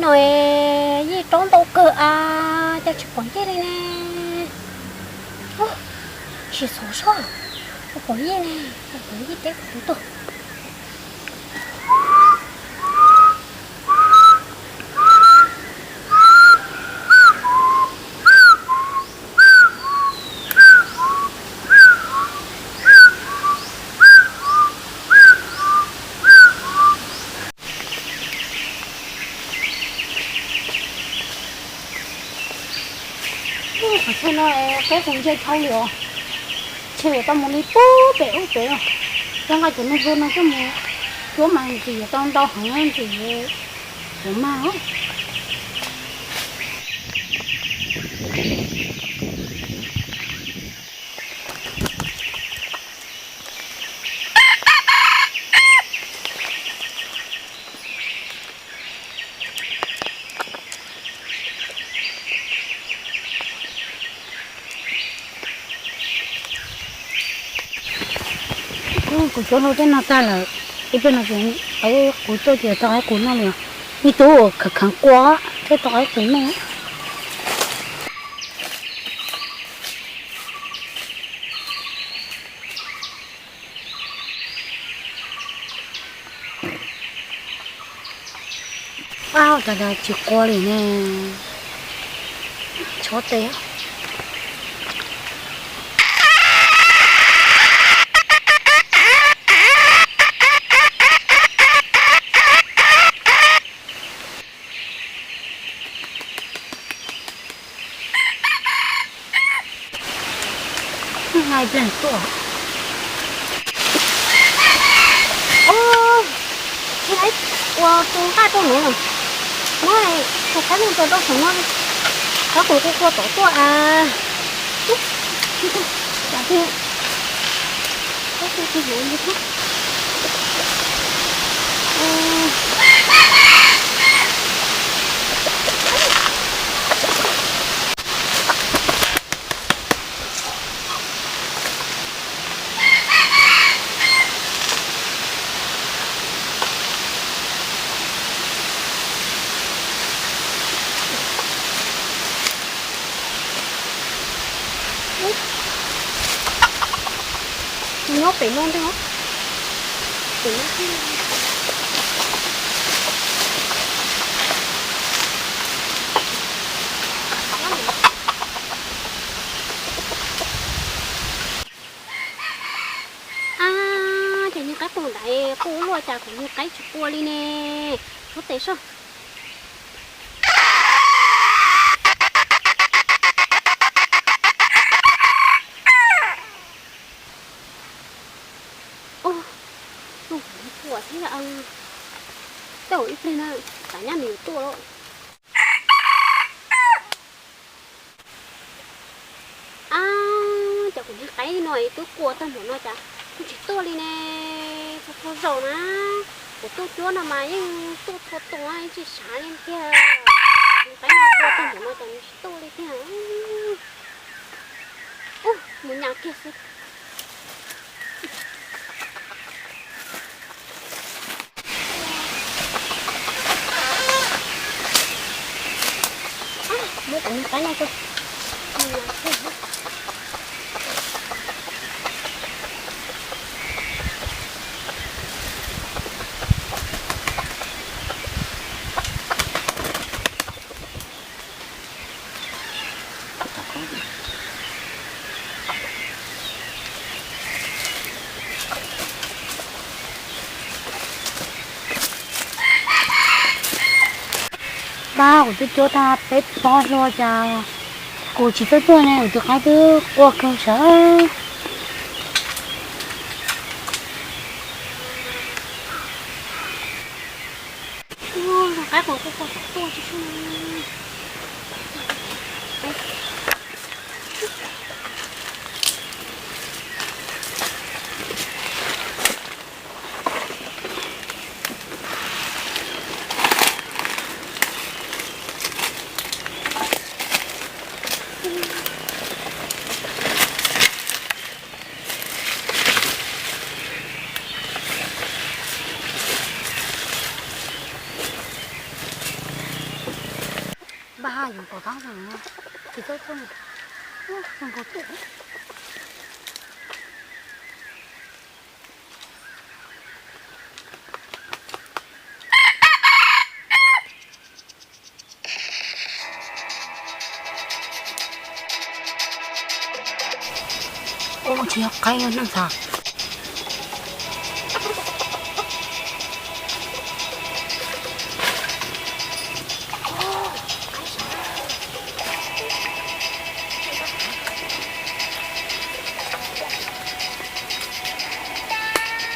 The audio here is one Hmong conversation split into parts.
No es yij raub ntau kawg a, cas tsis pom yij li ne. Sim xov soj, pom yij ne, pom yij teb kuv tus tuag. Qhov chaw no peb qus ntsia dhau li os. Ntshe yuav tau mus li pub pem ub pem. Coj nqa cov niag hlua no coj mus cuab mas ntxim yuav tau ntau heev ntxim yuav mag. Kuv cov hlua tej no tag lawm, ib pliag no ces qaib qus tuaj ces tau qaib qus noj li. Ib tug khav khav kua thiaj tau qaib qus noj. Ab, cas tsis qua li ne. Chob tes. Nai pleeg tuaj. Ua tus nqaj rau nuav, muab tus qaib leeg rau saum no, qaib qus qua qua tom tuaj a. Nyob pem no ntag. Pem no. Ab, ces niag qaib qus ntawd quaj ua luaj cas kuv niag qaib tsis qua li ne. Chob tes soj. Ua thiab, tej zaum ib pliag no tam nyab nws yuav tuaj lawm. Ab, cov kuv niag qaib no twb qua tag npaum no cas kuj tsis tuaj li ne. Txhua txhua zaus na, kuv tuaj cuab no mas yeej tuaj txhua tus, yeej tsis sav li tiag. Kuv niag qaib no qua tag npaum no cas nws tsis tuaj li tiag. Ub, mus nyas kiag xwb. Muab kuv niag qaib no rau. Pab, kuv twb cuab tag peb pob hlua cas kuv tsis tuaj tuaj ne, kuv tus qaib twb qua kawg sawv. Qaib qus qua tuaj tsis sub. Paj haj yoov kom tab zoo, tsis txawj txawj, zoo nkaus tuaj. Ua tsis yog qaib, yog neeg ntag.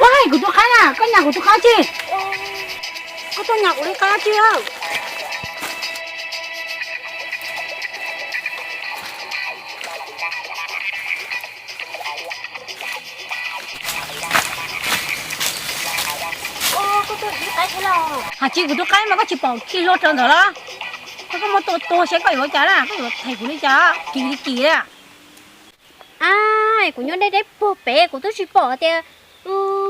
Ua, kuv tus qaib na, koj nyam kuv tus qaib tsi? Koj tuaj nyam kuv li qaib tsi? Hais tsis kuv tus qaib mas koj tsis pom khi hlua rau ntawd los? Koj, koj muab tua tuag seb koj yuav ua cas na, koj yuav them kuv li cas, kim li kim li. A, kuv nyob deb deb puag pem kuv twb tsis pom tias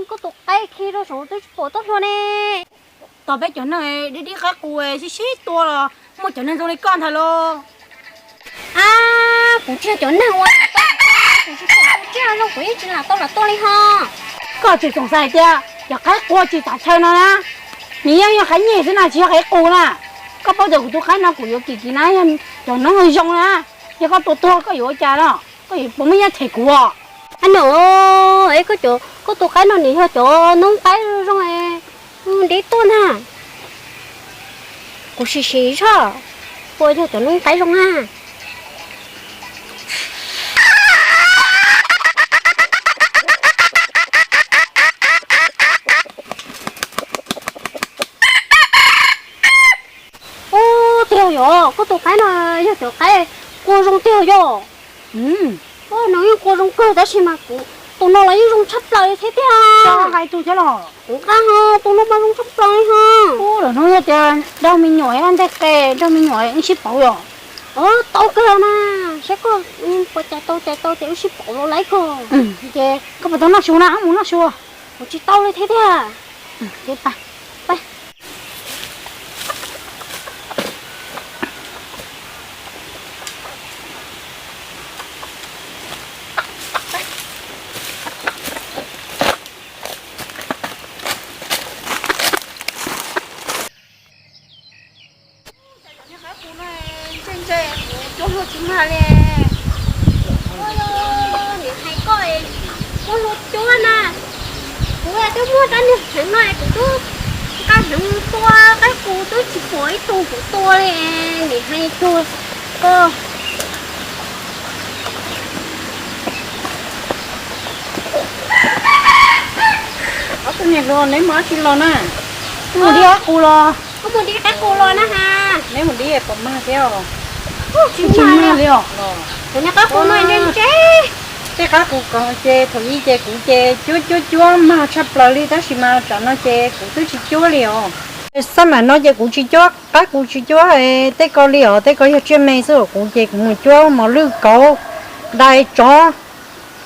koj tus qaib khi rau saum, twb tsis pom tuaj hlua ne. Tos peb cov neeg dib dib qaib qus sib sib tua los muaj cov neeg zoo li koj ntag lauj. A, kuv tsis yog cov neeg ua, kuv tsis pom kuv tsiaj zoo kuv yeej tsis lam tau lam tuaj li ho. Koj tseem xoom xaiv tias cov qaib qua tsis tav chaw no na, nws yeej yog qaib nyeg xwb na, tsis yog qaib qus na. Koj paub tias kuv tus qaib no kuv yuav kim kim na, yog cov noob zoo na, yog koj tua tuag koj yuav ua cas no? Koj yuav puas muaj nyiaj them kuv os? Ab no, es koj, koj tus qaib no nws yog cov noob qaib zoo, dib tuaj na. Kuv sim sim saib puas yog cov noob qaib zoo na. Ub, tiag yog koj tus qaib no yog cov qaib qua zoo tiag yog. Ub, nws yeej qua zoo kawg tab sis mas kuv tus no los yeej zoo tshaj plaws li thiab tiag. Kuv nqa ho, tus no mas zoo tshaj plaws li ho. Ub, lawm hnub yog tias nrog me nyuam ntej qe, nrog me nyuam wb sib pauv yom. Tau kawg mas, saib koj puas cais tau, cais tau ces wb sib pauv los laib kawg. Ces koj puas tau noj su na, wb mus noj su. Kuv tsis tau li thiab tiag. Cov niag qaib qus no ntse ntse, kuv cuab hlua tsis mag li. Ua, niam hais koj, muab hlua cuab na. Kuv twb muaj rab niag hneev no, kuv twb nqa hneev tua qaib qus twb tsis pom ib tug kuv tua li. Niam hais cuag koj. Ob tug niam hluas, neb mus dab tsi los na? Mus dib qaib qus los. Wb mus dib qaib qus los na ha. Neb mus dib pom mag thiab os? Tsis mag li os. Kuv niag qaib qus no ntse ntse. Tej qaib qus ko ces thaum ub ces kuv ces cuab cuab cuab mag tshaj plaws li tab sis mas tsam no ces kuv twb tsis cuab li os. Xab mam no ces kuv tsis cuab qaib qus, tsis cuab tej ko li os, tej ko yog tsiaj me xwb os. Kuv ces kuv mus cuab mos lwj, kauv, dais, tsov,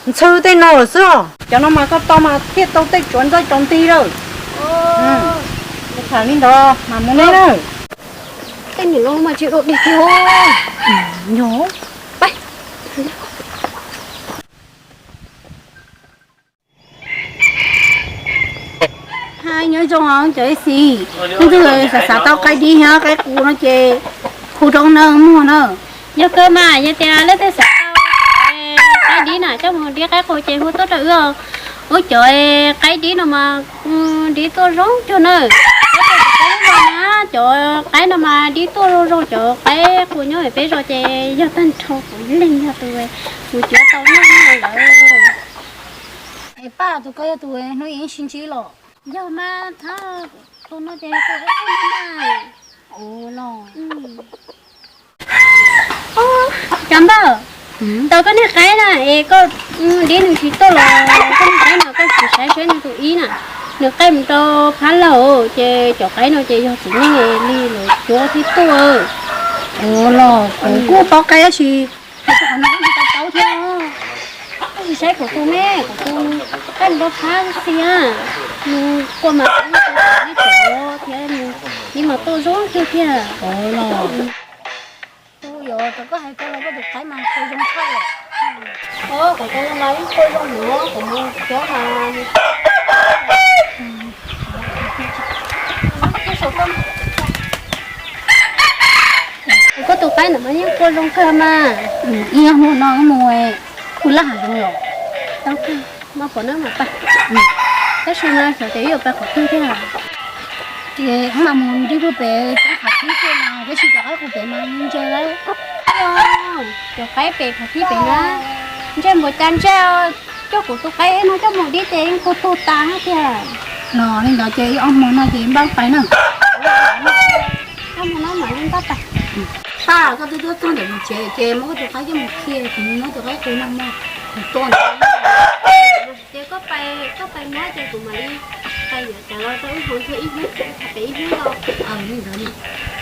ntxhw tej no lawm xwb os. Cov no mas koj tau mas thiaj tau tej tsuav ntxaij tsaus nti lawm. Tham li ntawd mas mus neb na. Tej niam no mas tsis dua dig kiag. Nyob. Nyob zoo os cov ib txiv, leej twg xav xav tau qaib dib thiab qaib qus no ces hu rau neeg muag na. Yog kawg mas, yog tias leej twg xav tau qaib dib na coj mus dib qaib qus ces hu tuaj rau wb. Ub, cov qaib dib no mas dib tuaj zoo cuag na. Cov qaib no mas dib tuaj zoo zoo, cov qaib qus nyob peb zos ces yog tag nrho kuv leeg yog tus mus cuab tau noj lawm. Es Paj, tus ko yog tus hnub ib sib ntsib los? Yog mas, thab tus no ces tus ib na. Ua los. Cov npawg, tau koj niag qaib na es koj dib nws tsis tuaj los koj niag qaib no koj tsis saib saib nws tus ib na. Nws qaij mus rau phab laug ces cov qaib no ces yog txiv neej li lawv cuab thiaj tuaj. Ua los kuv kuj paub qaib tab sis hais txog qhov no kuv tsis tau paub thiab. Koj tsis saib kuv tus me, kuv tus qaij mus rau phab xi a, nws kua mas neb cov thiab nws dib mas tuaj zoo cuag thiab. Ua los. Thaum koj hais ko los koj tus qaib mas kua zoo tshaj lawm. Kuv cov no mas ib kua zoo heev, kuv mus cov mas koj tus qaib ntawm mas yeej kua zoo kawg mas. Ib ob hmo no mus kuj laj heev los. Tau kawg, mas pom na mas pais. Tab sis mas xyov tias yuav pais qhov twg thiab. Ces wb mam mus ntsib puag pem cov qhov tib xwb mas tab sis cov qaib qus pem mas ntse lawm. Cov qaib pem qhov tib pem na, ntsej npaum cas ntsej, coj kuv tus qaib no coj mus dib ces yeej kua tuag tas tiag. Los li ntawd ces ib ob hmo no ces npaj pais na. Ob hmo no mam li npaj pais. Paj, koj twb tuaj txog ntawm kuv tsev ces muab koj tus qaib coj mus khi, kuv muab tus qaib qus no mus, kuv tua ntawd. Ces koj pais, koj pais muab ces kuv mam li pais yuav cov los rau wb haus ib hnub, pem ib hnub los. Li ntawd.